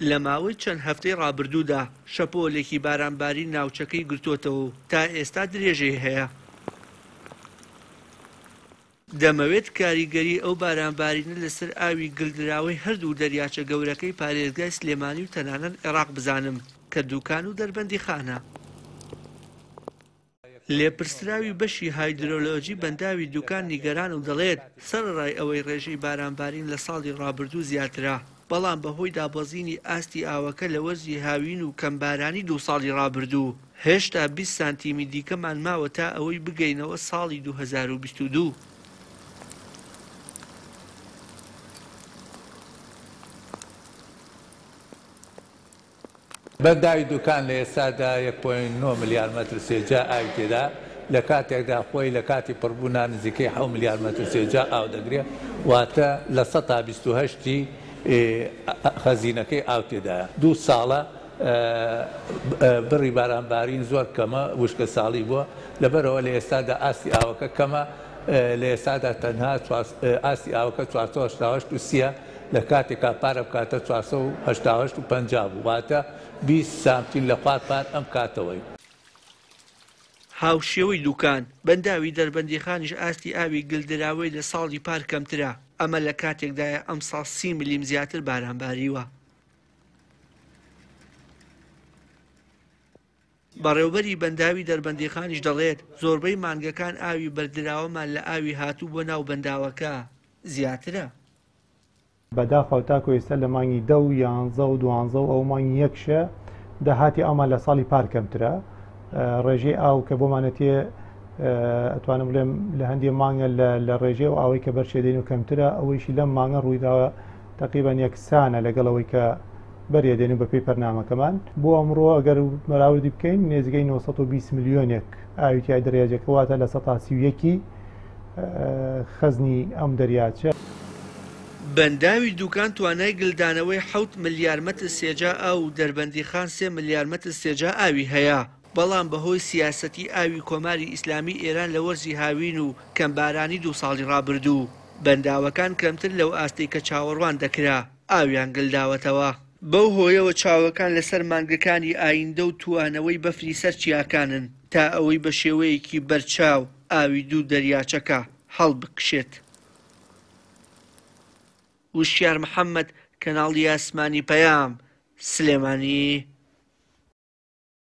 لە ماوەی چەند هەفتەی ڕابردوودا شەپۆلێکی بارانبارین ناوچەکەی گرتۆتەوە و تا ئێستا درێژەی هەیە. دەمەوێت کاریگەری ئەو بارانبارینە لەسەر ئاوی گلدراوەی هەردوو دەریاچە گەورەکەی پارێزگای سلێمانی و تەنانەت عێراق بزانم کە دوکان و دەربەندیخانە. لێپرسراوی بەشی هایدرۆلۆجی بەنداوی دوکان نیگەرانە و دەڵێت، سەرەڕای ئەوەی ڕێژەی بارانبارین لە ساڵی ڕابردوو زیاترە، بەڵام بەهۆی دابەزینی ئاستی ئاوەکە لە وەرزی هاوین و کەمبارانی دوو ساڵی ڕابردوو، هێشتا 20 سانتیمی دیکەمان ماوە تا ئەوەی بگەینەوە ساڵی 2022. بەنداوی دوکان لە ئێستادا یەک پۆینت نۆ ملیار مەتر سێجا ئاوی تێدا، لە کاتێکدا خۆی لە کاتی پڕبوونا نزیکەی حەوت ملیار مەتر سێجا ئاو دەگرێ، واتە 28% ی خەزینەکەی ئاو تێدایە. دوو ساڵە بڕی بارانبارین زۆر کەمە، وشکەساڵی بووە، لەبەرئەوە لە ئێستادا ئاستی ئاوەکە کەمە، لە ئێستادا تەنها ئاستی ئاوەکە 488 و سییە، لە کاتێکا پار ئەم کاتە 488 و 50 بوو، واتە 20 سانتیم لە خوار پار ئەم کاتەوەی. هاوشێوەی دوکان، بەنداوی دەربەندیخانیش ئاستی ئاوی گلدراوەی لە ساڵی پار کەمترە، ئەمە لە کاتێکدایە ئەمساڵ 30 ملیم زیاتر باران باریوە. بەڕێوبەری بەنداوی دەربەندیخانیش دەڵێت، زۆربەی مانگەکان ئاوی بەردراوەمان لە ئاوی هاتوو بۆ ناو بەنداوەکە زیاترە. بەداخەوە تاکو ئێستا لە مانگی دە و یانزە و دوانزە و ئەو مانگی یەکشە داهاتی ئاومان لە ساڵی پار کەمترە. ڕێژەی ئاو کە بۆمانە تێ ئەتوانم بڵێم لە هەندێ مانگە لە ڕێژەی ئەو ئاوەی کە بەرچێ دێن و کەمترە، ئەوەیشی لەم مانگە ڕوویداوە تەقریبەن یەکسانە لەگەڵ ئەوەی کە بەرێ دێن و بەپێی پەرنامەکەمان بۆ ئەمڕۆ ئەگەر بەراوردی بکەین نێزگەی 920 ملیۆنێک ئاوی تیای دەریاجەکە واتە 31% خەزنی ئەم دەریاچە. بەنداوی دوکان توانای گلدانەوەی 7 ملیار مەتر سێجا ئاو و دەربەندیخان 3 ملیار مەتر سێجا ئاوی هەیە، بەڵام بەهۆی سیاسەتی ئاوی کۆماری ئیسلامی ئێران لە وەرزی هاوین و کەمبارانی دوو ساڵی ڕابردوو، بەنداوەکان کەمتر لەو ئاستەی کە چاوەڕوان دەکرا ئاویان گلداوەتەوە. بەو هۆیەوە چاوەکان لەسەر مانگەکانی ئایندە و توانەوەی بەفری سەر چیاکانن تا ئەوەی بە شێوەیەکی بەرچاو ئاوی دوو دەریاچەکە هەڵبکشێت. وشیار محەمەد، کەناڵی ئاسمانی پەیام، سلێمانی.